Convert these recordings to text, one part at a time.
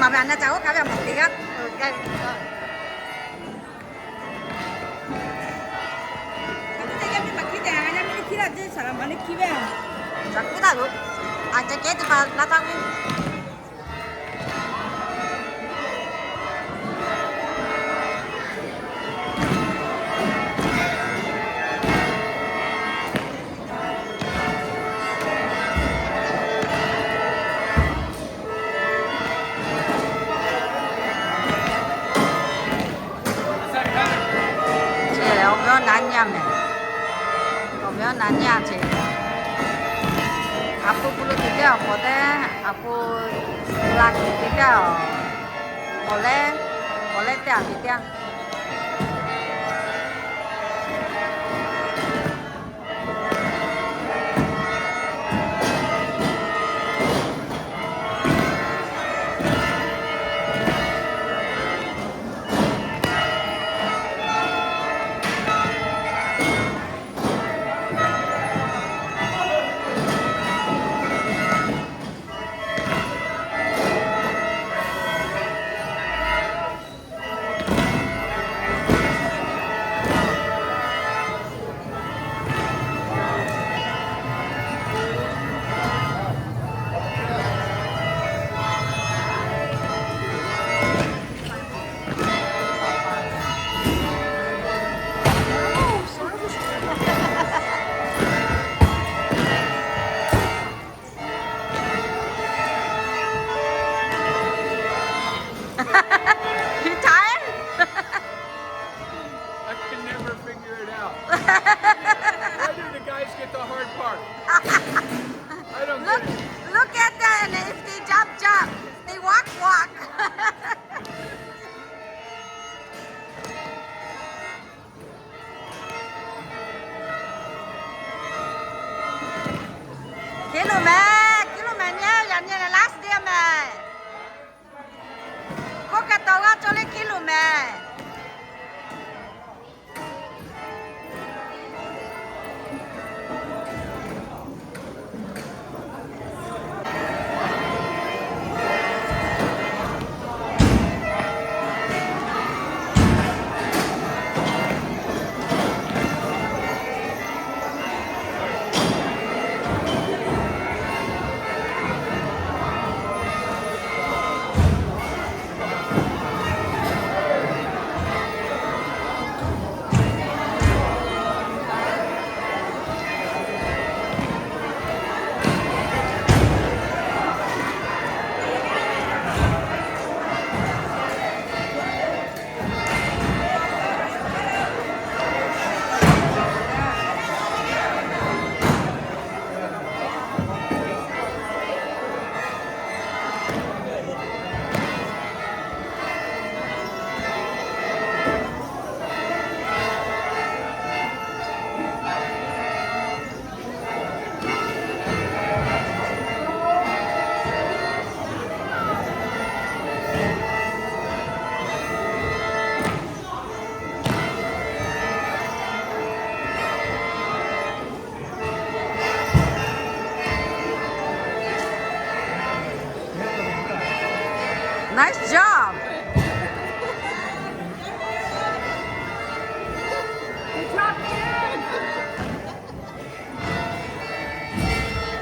Aˬ ve aˬ na caˬ oˇ hk'a ve a maˬ teˇ g'aˇ gaˇ ve. Yaˇ miˇ maˬ hkiˇ tehꞈ, yaˇ miˇ hkiˇ la ceˇ, saˍ laꞈ maˍ neˇ hkiˇ ve. Caˬ k'oˆ taˍ yoˬ. Aˬ ceh kehˉ teˇ hpaˍ laˇ taˇ ve. Chi lehˬ, awˬ ve awˬ na nyi a mehˍ. Awˬ ve awˬ na nyi a ce. Aˬ hpu hpu lo te teˇ awˬ k'awꞈ teˇ, aˬ hpu la tuˬ te teˇ awˬ k'awꞈ leh, k'awꞈ leh teˇ aˬ te teˇ a. You tired? I can never figure it out. Why do the guys get the hard part? I don't get it. Look, look at that, and if they jump, jump. They walk, walk. Hkiˉ luˬ mehˍ, hkiˉ luˬ mehˍ nyi, yaꞈ nyi lehˬ last day mehˍ. K'oˆ kaꞈ taw g'a cawˬ le hkiˉ luˬ mehˍ. Nice job.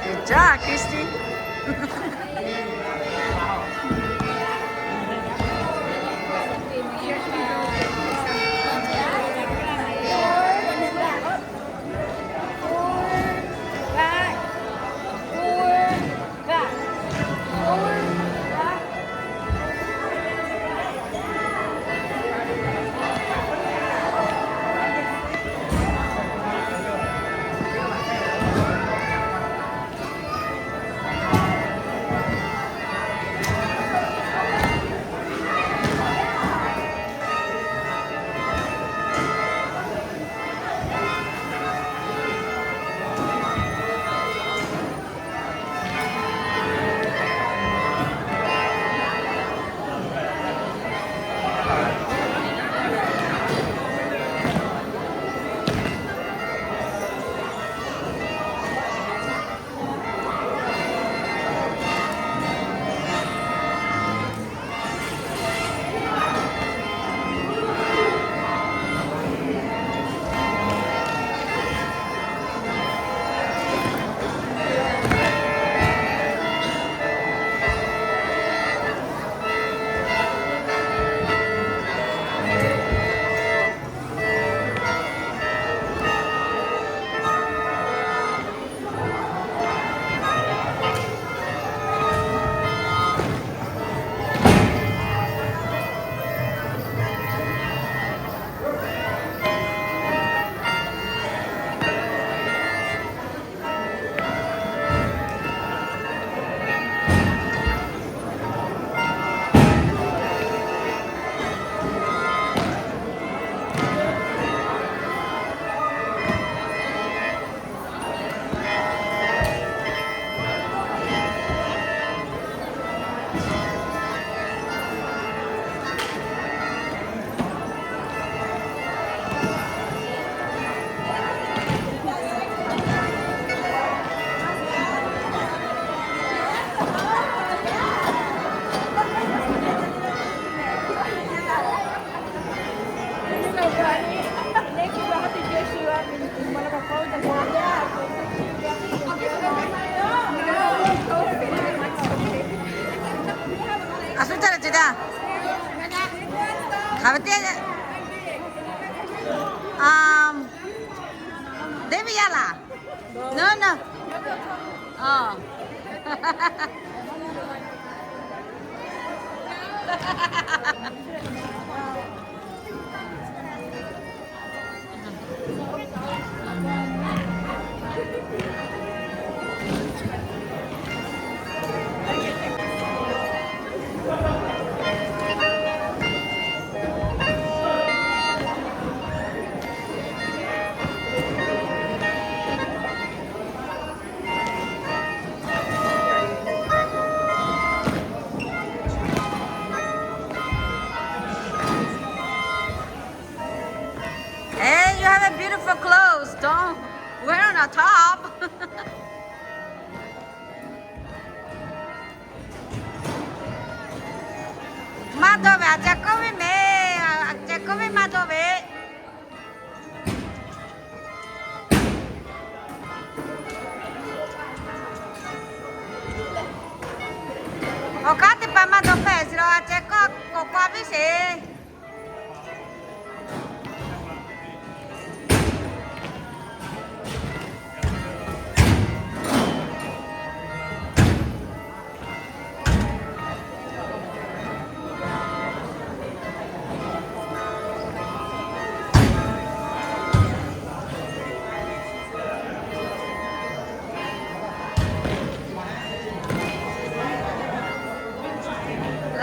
Good job, Christy. Hk'aˬ ve teˇ, a, David yaˇ laˬ. No, no. Hey, you have a beautiful clothes. Don't wear on the top. Maˇ dawˇ ve, a ceh kawˇ ve mehˍ, a ceh kawˇ ve maˇ dawˇ ve. Awˬ hk'aˇ teˇ hpaˍ maˇ dawˇ hpehꞈ sheˍ la, a ceh kawˇ k'awꞈ k'awꞈ piˇ sheˍ.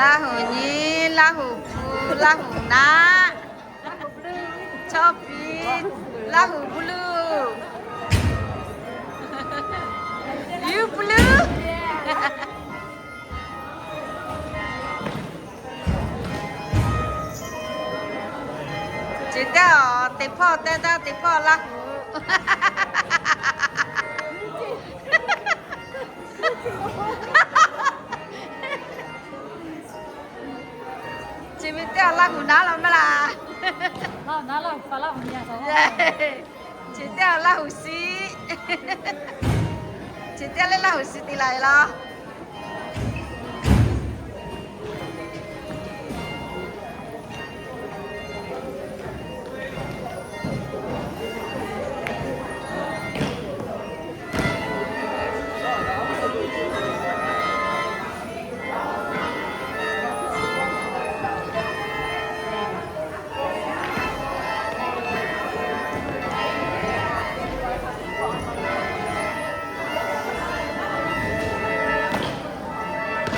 Laˇ huˍ nyi, Laˇ huˍ hpu, Laˇ huˍ naˆ, chaw piˍ, Laˇ huˍ bvuhˇ luˇ, yuˇ bvuhˇ luˇ. Chi teˇ aˬ teˇ hpawˇ teˇ daˇ teˇ hpawˇ Laˇ huˍ. Chi ve teˇ aˬ Laˇ huˍ naˉ la maˇ laˬ. Chi teˇ aˬ Laˇ huˍ shiˍ. Chi teˇ aˬ leh Laˇ huˍ shiˍ te la ve laˇ.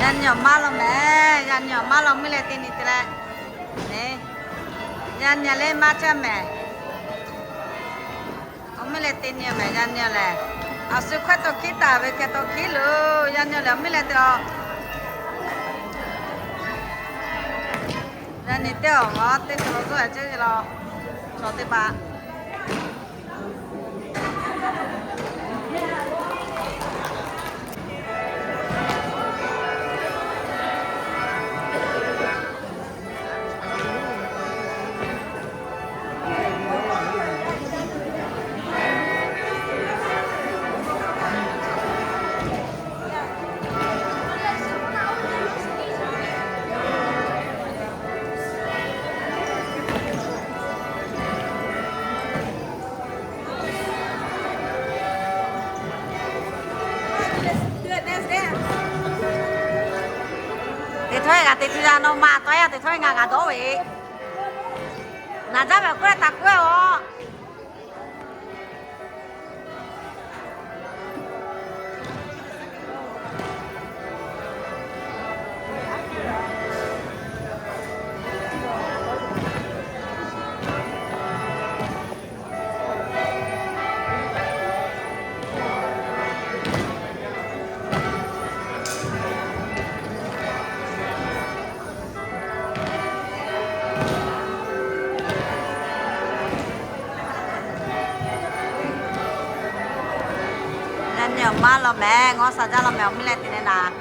Yaˇ nyi awˬ maˇ law mehˍ, yaˇ nyi awˬ maˇ law meuˇ leh te nyi te leh. Yaˇ nyi leh maˇ caˇ mehˍ. Awˬ meuˇ leh te nyi mehˍ, yaˇ nyi lehˬ. Awˬ shu hkawehˇ tawˇ hkiˉ taˍ ve hkeh tawˇ hkiˉ loˬ, yaˇ nyi lehˬ awˬ meuˇ leh te a. Yaˇ nyi teˇ awˬ ngaˬ teˇ cawˬ zuhˆ a ceˇ ve law. Chaw teˇ hpaˍ Teˇ htawˇ g'a te tuˬ yaˇ naw ma tawˇ yaˇ teˇ htawˇ ngaˬ g'a dawˇ ve. Naˍ jaˇ ve k'oˆ leh taˍ k'oˆ ve a. Yaˇ nyi awˬ maˇ law mehˍ, ngaˬ hui shaˍ jaˇ law mehˍ, awˬ meuˇ leh te leh naˍ.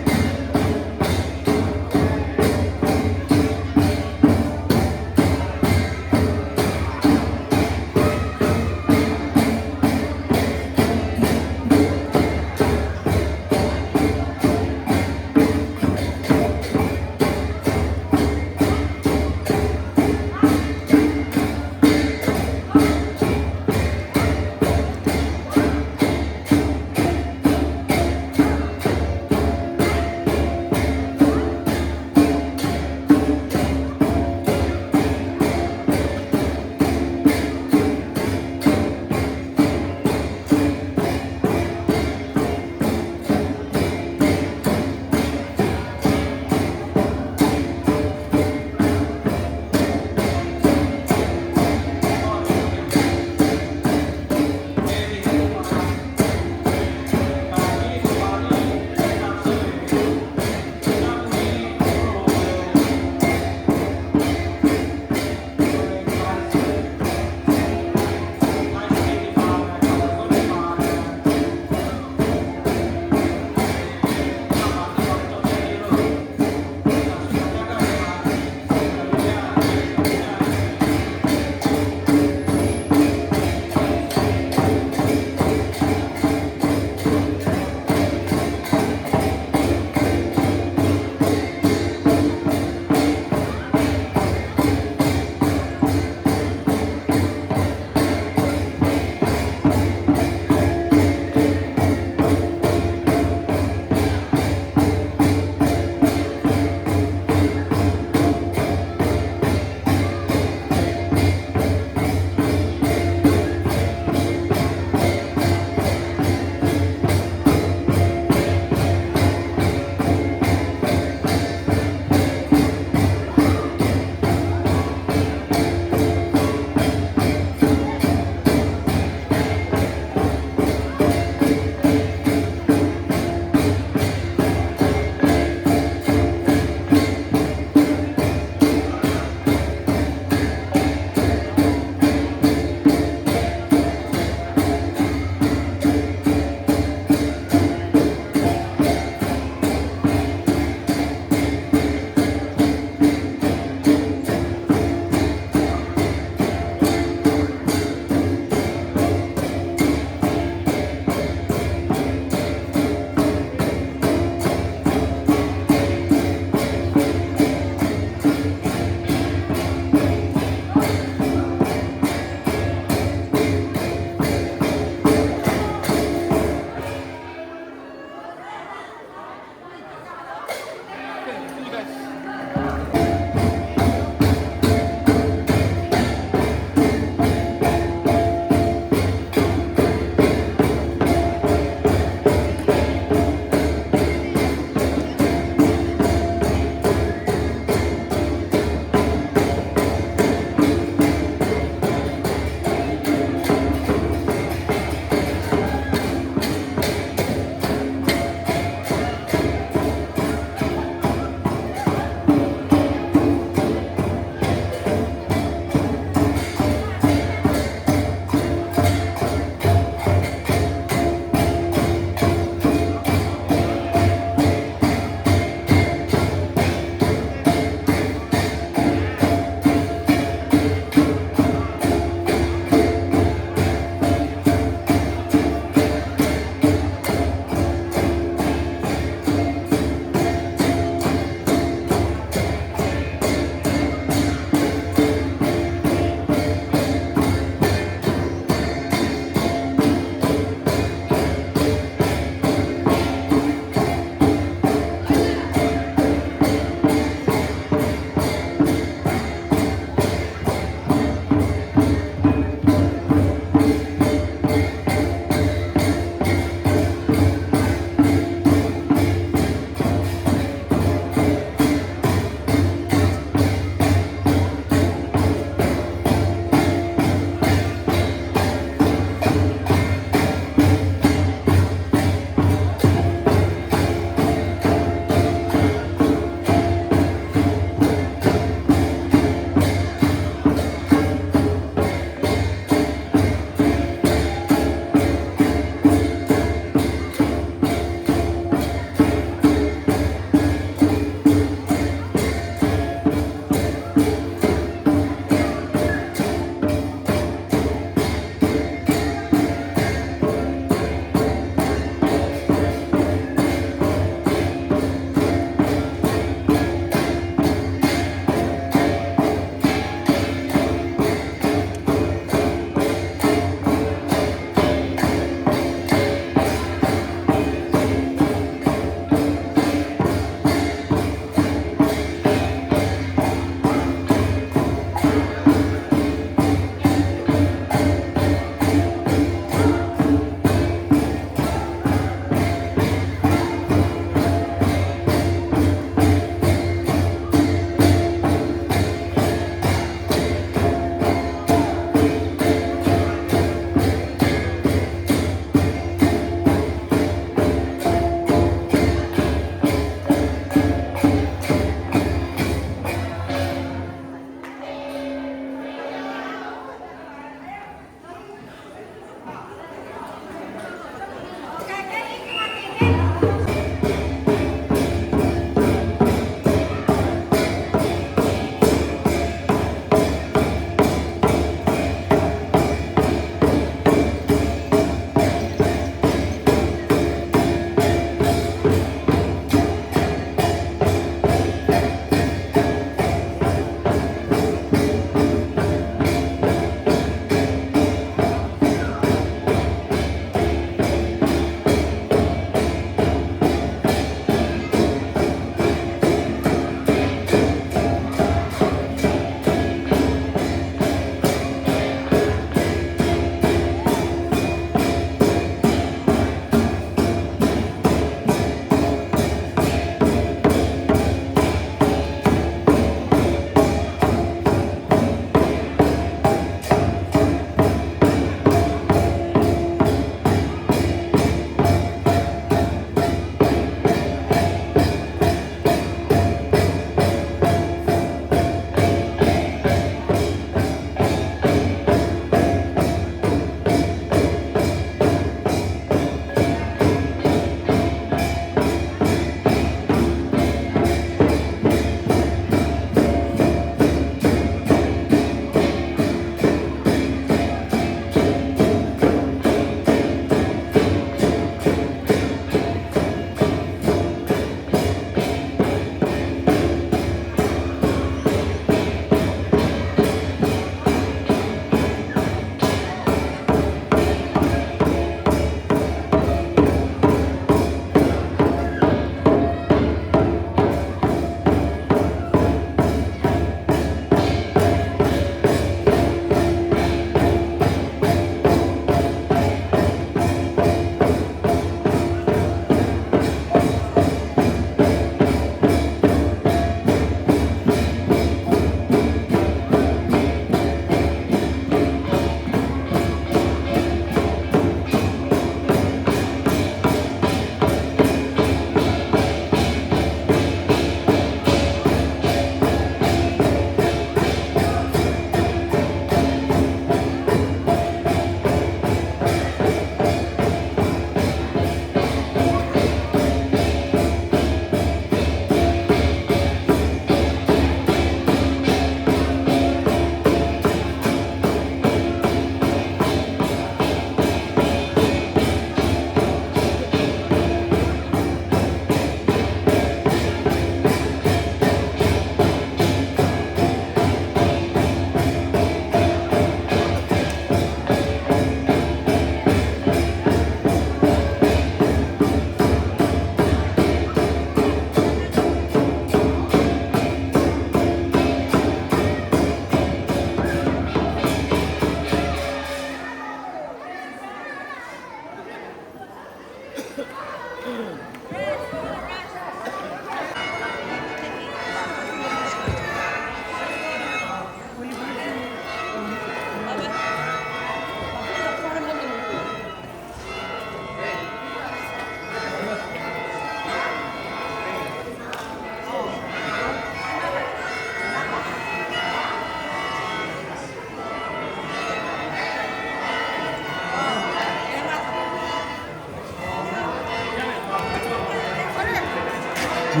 A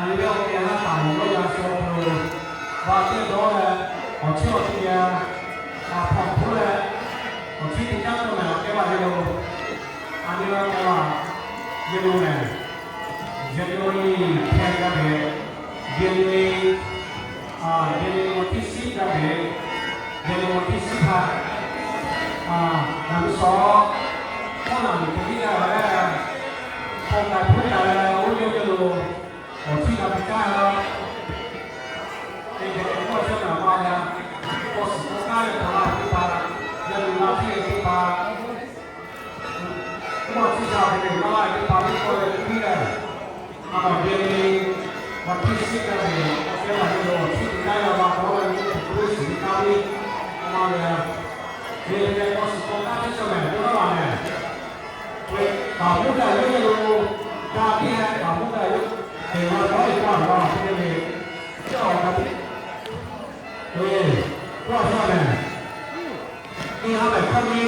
nyi ve awˬ kehˬ ha taˍ mawˬ g'awˇ yaˇ shu awˬ hk'aw lo, vaꞈ teˇ dawˇ leh, awˬ chiˉ awˬ teˇ geh, a hpaw hpuˉ leh, awˬ chiˉ teˇ caˉ tawˆ leh kehˉ vaꞈ yehˬ lo, a nyi ve kehˉ vaꞈ yehˬ lo lehˬ, January hpehˇ g'a ve, January, a, January awˬ teˇ shiˉ g'a ve, January awˬ teˇ shiˉ htaꞈ, a, ngaˬ hui shawˍ hkawˇ naˬ liꞈ hk'e tiˉ g'a ve leh, hk'aw k'ai hpuˉ taˍ leh oˇ yehˬ yehˬ lo awˬ chiˉ g'a ve kaˇ la. Teˇ geh k'awꞈ chehˇ naˍ ma ya, k'awꞈ suhˍ k'awꞈ kaˇ ve htaꞈ la teˇ hpaˍ, yaˇ nyi la chehˇ ve teˇ hpaˍ, k'oˆ ma chi sha ve teˇ maˇ la teˇ hpaˍ teˇ k'awꞈ leh teˇ piˇ leh, a ma ve le, ma teˇ shiˉ g'a ve, awˬ shehˍ hpaˇ ve awˬ chiˉ teˇ g'aˇ yaˇ ma k'awꞈ leh teˇ hpaˍ k'oˆ ve shiˍ ve kaˇ ve, a ma ve, ve le k'awꞈ suhˍ k'awꞈ kaˇ teˇ chaw mehˍ k'oˆ laˇ la leh, ve kaꞈ mvuhˇ daꞈ yawˇ yehˬ lo, daꞈ piˇ leh kaꞈ mvuhˇ daꞈ yawˇ, teˇ g'aˇ dawˇ ve kaˇ la la teˇ ve, chi awˬ kaꞈ teˇ, ve, k'oˆ a sha mehˍ, teˇ ha mehˍ hkawˇ ve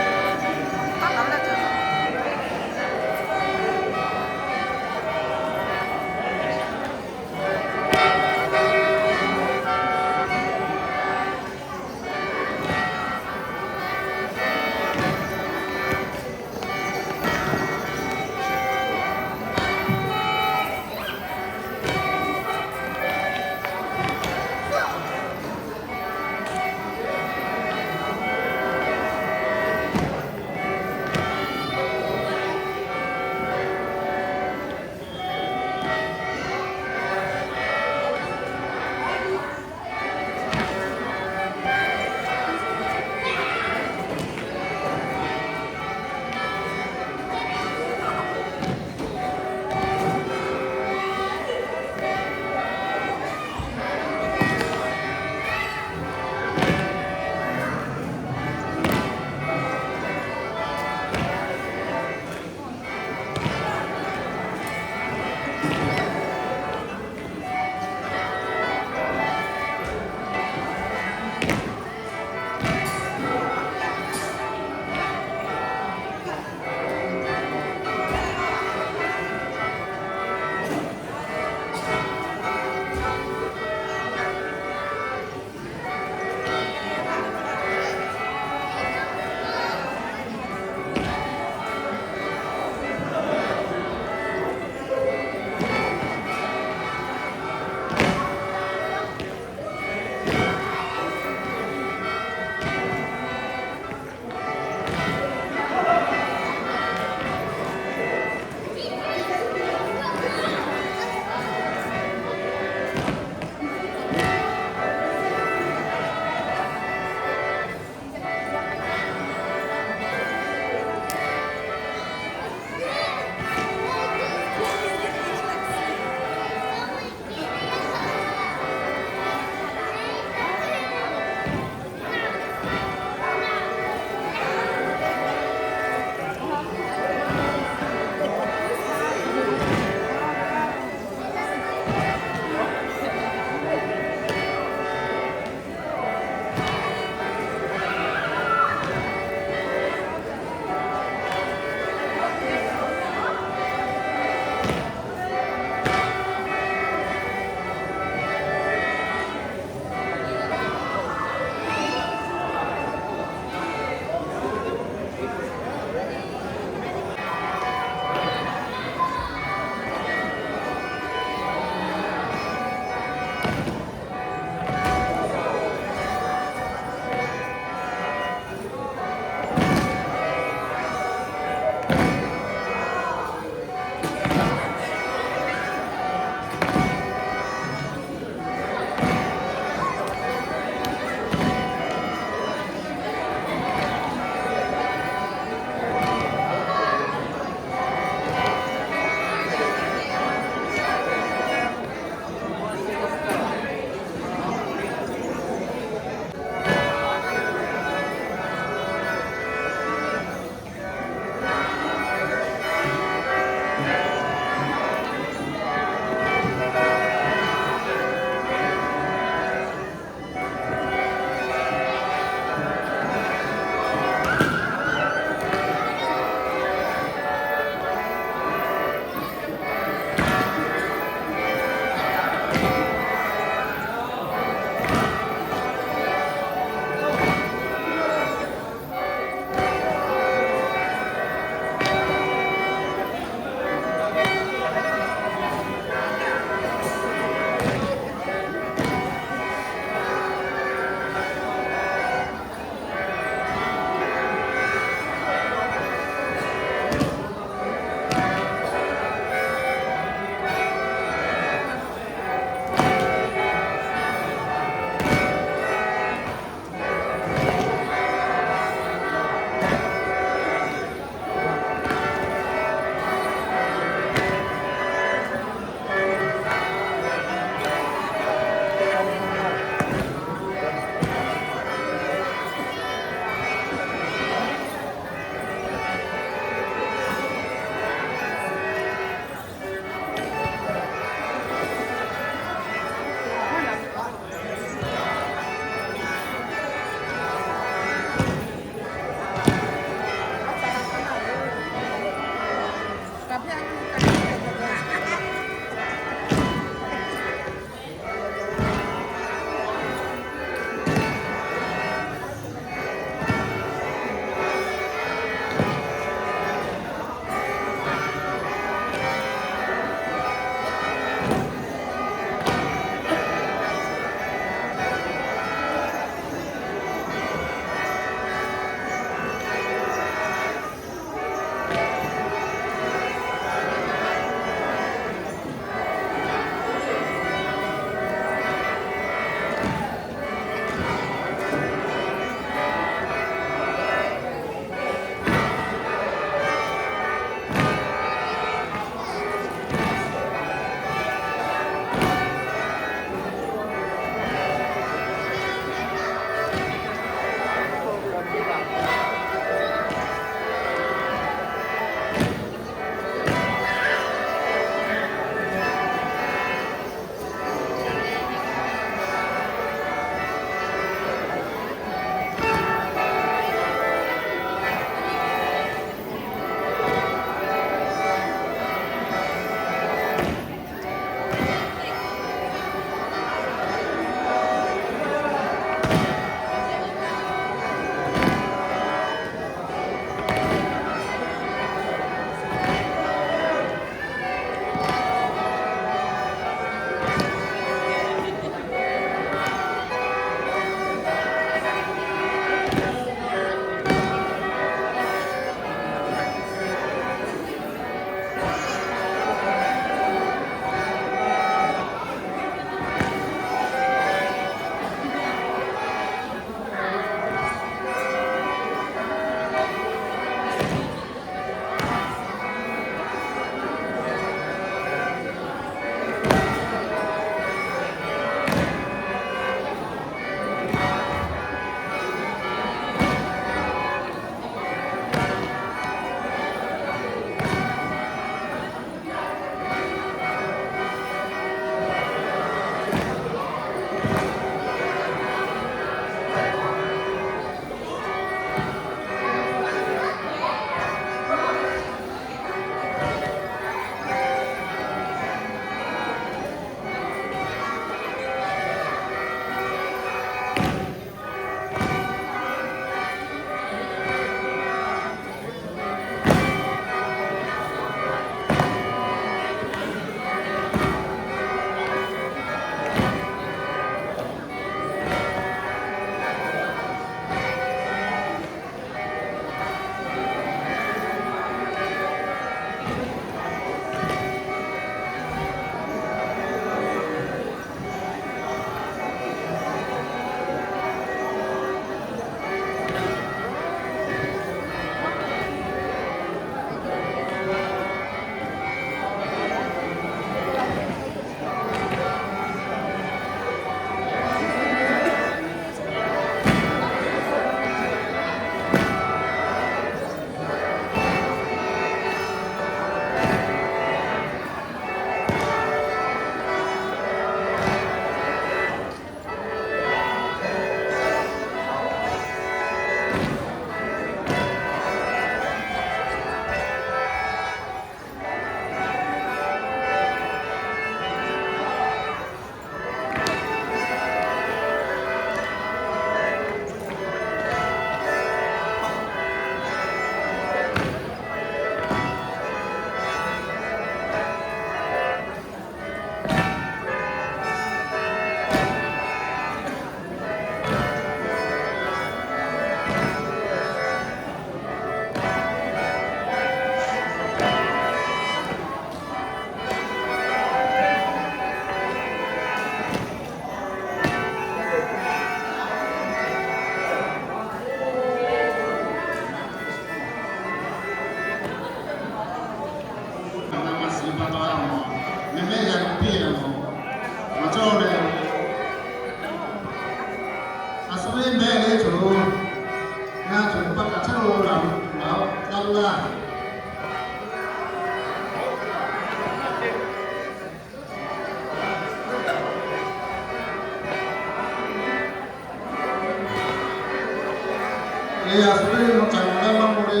Eˬ, yaꞈ suhˍ ve nawˬ caꞈ maˍ leh maˇ maw le,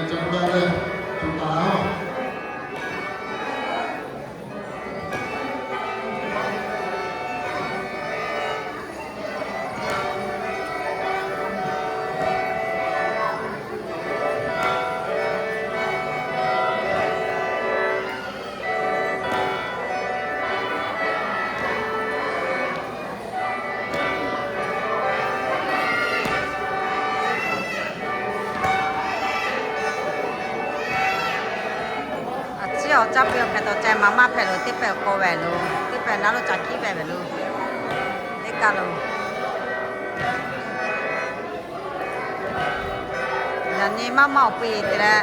caꞈ maˍ leh tuˬ taˍ-oˬ. Aˬ ciˉ awˬ caˇ piˇ awˬ hpehꞈ tawˍ ceh maˍ maˇ hpehꞈ loˬ, teˇ pehˍ k'aw vehˍ loˬ, teˇ pehˍ naˉ lo caꞈ hkiˉ vehˍ ve loˬ, teˇ kaˬ loˬ. Yaꞈ nyi maˇ maˇ awˬ pui te leh.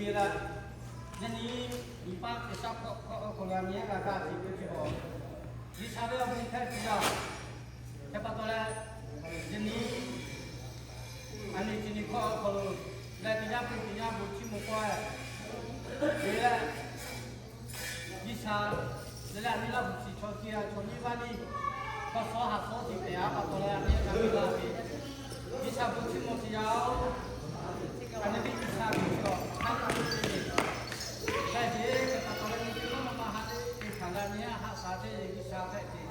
Leh, yaꞈ nyi, nyi paˆ teˇ shaˉ hk'awꞈ hk'awꞈ awˬ hk'aw lo a nyi g'a gaˇ ve teˇ ceuˬ, G'uiˬsha ve awˬ bon hpehꞈ tuˬ yaˇ. Hk'e pa taw leh, yaꞈ nyi, a nyi chi nyi hk'awꞈ awˬ hk'aw lo, leh teˇ yanˇ hpu teˇ yanˇ bon chiˇ mvuh k'oˆ ve leh, G'uiˬsha leh a nyi Laˇ huˍ chi chaw teˇ g'aˇ chaw nyiˇ vaˇ liˇ hk'aw shawˉ ha shawˉ teˇ pehˍ a pa taw leh a nyi g'a ve laˇ ve, G'uiˬsha bon chiˇ mvuh chi yaˇ-oˬ. A nyi teˇ G'uiˬsha ve chaw hk'aˬ hk'e te ve, hk'e te ve pa taw leh nyi teˇ maˇ maˇ ha teˇ hk'aˬ leh a nyi haꞈ shaˍ teˇ G'uiˬsha hpehꞈ ve.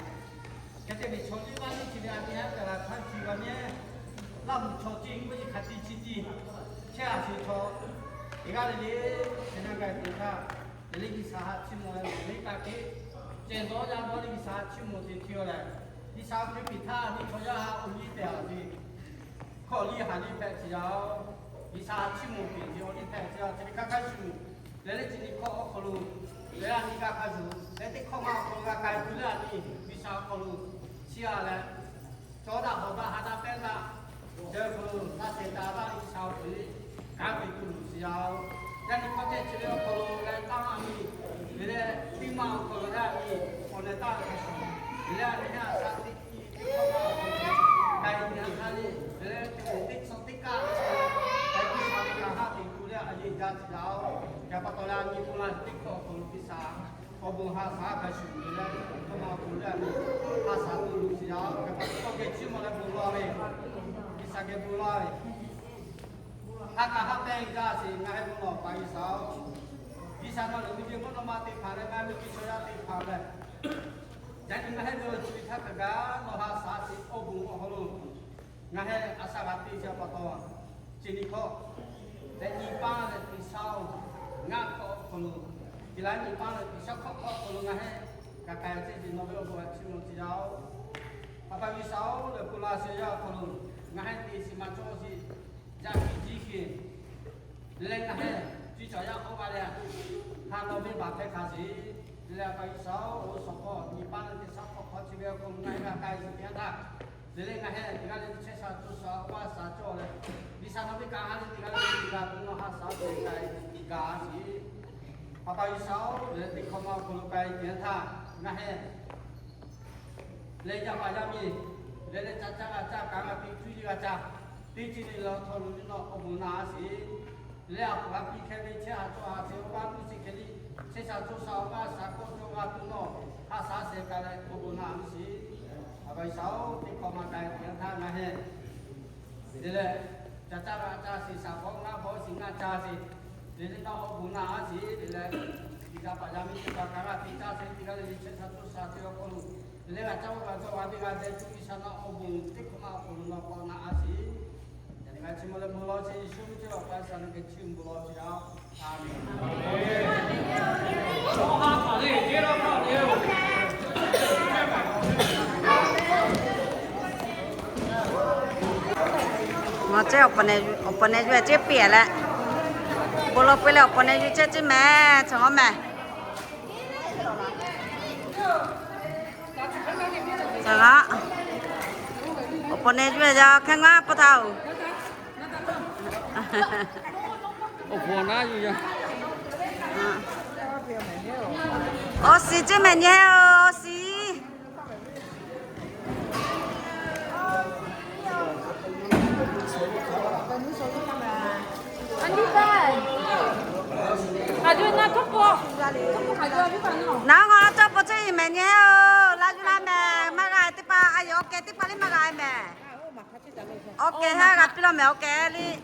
Hk'e te ve chaw nyiˇ vaˇ liˇ chi ve a nyi haꞈ kaꞈ laˬ hk'aˇ chi g'a nyi, Laˇ huˍ chaw chi k'oˆ ve hk'aˬ te chi tiˇ chehˇ a shu chaw, teˇ g'aˇ le le, chi na gaˬ tuˬ htaˇ, te le G'uiˬsha haꞈ chiˇ mvuh leh le kaꞈ hk'e, ceh dawˇ yaˇ dawˇ le G'uiˬsha haꞈ chiˇ mvuh te hk'e-o leh, G'uiˬsha hk'e piˇ htaˇ a nyi chaw yaˇ ha awˬ liˇ tehꞈ a ve hkawˇ liˇ ha liˇ hpehꞈ chi yaˇ-oˬ. G'uiˬsha haꞈ chiˇ mvuh piˇ ve awˬ liˇ hpehꞈ chi yaˇ, chi ve hk'a hk'a shuˍ, leh leh chi nyi hk'awꞈ awˬ hk'aw lo, leh a nyi g'a hk'a shuˍ leh teˇ hkawˇ ma awˬ hk'aw lo g'a k'ai tuˬ leh a nyi G'uiˬsha awˬ hk'aw lo chiˇ a leh, chaw daꞈ hawˍ daꞈ ha daꞈ pehˇ daꞈ, ceh hk'aw lo taˇ shehˍ taˍ daꞈ ve G'uiˬsha awˬ hk'aw lo kanˉ te tuˬ loˬ chi yaˇ-oˬ. Yaꞈ nyi hkawˇ teˇ chi ve awˬ hk'aw lo leh taˇ a nyi, leh leh teˇ maˇ awˬ hk'aw lo leh a nyi, awˬ neh taˇ hk'a shuˍ, leh a nyi haꞈ shaˍ teˇ hkawˇ ma awˬ hk'aw lo k'ai nyi a hk'aˇ le, leh leh teˇ moˍ teˇ tcuh teˇ kaˆ, leh G'uiˬsha ve kanˉ ha teꞈ tuˬ leh a yeˬ jaˇ chi yaˇ-oˬ. Hk'e pa taw leh a nyi bon la teˇ hkawˇ awˬ hk'aw lo G'uiˬsha awˬ bon ha shaˍ hk'a shuˍ leh, teˇ hkawˇ ma awˬ hk'aw lo leh a nyi ha shaˍ tuˬ loˬ chi yaˇ-oˬ. Hk'e pa taw geh chiˇ mvuh leh bon lawˬ ve, G'uiˬsha geh bon lawˬ ve, ha k'a ha pehˇ jaˇ sheˍ. Ngaˬ hui bon lawˬ pa G'uiˬsha-oˬ. G'uiˬsha nawˬ lehˬ miˬguiˬ mvuhˇ naw ma teˇ hpaˍ leh ngaˬ hui miˬguiˬ chaw yaˇ teˇ hpaˍ leh, yaꞈ nyi ngaˬ hui ve awˬ ceuˬ htaˇ kaꞈ gaˬ nawˬ ha shaˍ sheˍ awˬ bon awˬ hk'aw lo ngaˬ hui a shaˍ g'a te chi pa taw, chi nyi hkawˇ leh nyi paˆ leh teˇ shaˉ-oˬ, ngaˇ hkawˇ awˬ hk'aw lo, chi leh nyi paˆ leh teˇ shaˉ hkawˇ hkawˇ awˬ hk'aw lo ngaˬ hui kaꞈ k'ai chehˇ ve nawˬ ve awˬ bon a chiˇ mvuh chi yaˇ-oˬ. Hk'e pa G'uiˬsha-oˬ, lehˬ bon la sheˍ yaˇ awˬ hk'aw lo ngaˬ hui te shiˍ ma cawˇ sheˍ, yaˇ hkiˇ jiˇ hkiˇ leh ngaˬ hui cuˇ caˬ yaˇ k'oˆ g'a leh, ha nawˬ venˇ baˬ hpehˇ hk'a sheˍ. Leh a pa G'uiˬsha-oˬ, awˬ suhˍ hk'aw nyi paˆ leh teˇ shaˉ hkawˇ hk'awˇ chi ve awˬ hk'aw lo ngaˬ hui g'a k'ai sheˍ teˇ yanˇ htaˇ, leh leh ngaˬ hui teˇ g'aˇ le le chehˇ sha cawˇ sha awˬ g'aˇ sha cawˇ leh, G'uiˬsha nawˬ venˇ kaꞈ ha leh teˇ g'aˇ le le g'a tuˬ nawˬ ha shaˍ teꞈ k'ai gaˬ sheˍ. A pa G'uiˬsha-oˬ, leh teˇ hkawˇ ma awˬ hk'aw lo k'ai teˇ yanˇ htaˇ ngaˬ hui leh yaˇ paˍ yaˇ miˇ leh leh ca caˇ g'a caˇ kaꞈ g'a te cuˇ yiˇ g'a caˇ, teˇ ceuˬ le le awˬ hk'aw lo nyi nawˬ awˬ bon naꞈ a sheˍ. Leh a hk'aw g'a piˇ hk'e ve chehˇ ha cawˇ ha sheˍ awˬ g'aˇ tuˬ sheˍ hk'e le, chehˇ sha cawˇ sha awˬ g'aˇ sha k'awꞈ cawˇ g'a tuˬ nawˬ ha shaˍ sheˍ k'ai leh awˬ bon naꞈ a sheˍ. A pa G'uiˬsha-oˬ, teˇ hkawˇ ma k'ai teˇ yanˇ htaˇ ngaˬ hui leh leh ca caˇ g'a caˇ sheˍ, shaˍ bawˆ ngaˇ bawˆ sheˍ ngaˇ caˇ sheˍ, leh leh nawˬ awˬ bon naꞈ a sheˍ. Leh leh yaˇ paˍ yaˇ miˇ teˇ hpaˍ kaꞈ g'a te caˇ sheˍ, teˇ g'aˇ le le chehˇ sha cawˇ sha teˇ awˬ hk'aw lo, leh leh g'a caˇ g'a caˇ g'a teˇ g'aˇ deh tuˬ G'uiˬsha nawˬ awˬ bon teˇ hkawˇ ma awˬ hk'aw lo nawˬ k'awꞈ naꞈ a sheˍ. Yaꞈ nyi ngaˬ chi ma leh bon lawˬ sheˍ, Yeˍsuˆ Hkriꞈ awˬ hk'aw lo G'uiˬsha nawˬ geh chiˇ mvuh bon lawˬ sheˍ yaˇ. Ngaˬ ceˇ awˬ pa nehˬ yuˬ ceˇ piˇ leh, bon lawˬ peuˬ leh awˬ pa nehˬ yuˬ ceˇ ceˇ mehˍ, chaw ngaˬ mehˍ. Chaw ngaˬ, awˬ pa nehˬ yuˬ yaˇ hk'e ngaˬ pa htaˇ-oˬ. Awˬ pa nehˬ yuˬ yaˇ. Awˬ shiˍ ceˇ mehˍ nyi-oˬ, awˬ shiˍ. Naˉ ngaˬ tawˇ pa ceˇ mehˍ nyi-oˬ, laˇ yuˬ laˇ mehˍ, maˇ g'a teˇ hpaˍ a yoˬ, awˬ kehˬ teˇ hpaˍ liˇ maˇ g'a mehˍ. Awˬ kehˬ haˉ g'a piˇ law mehˍ, awˬ kehˬ liˇ.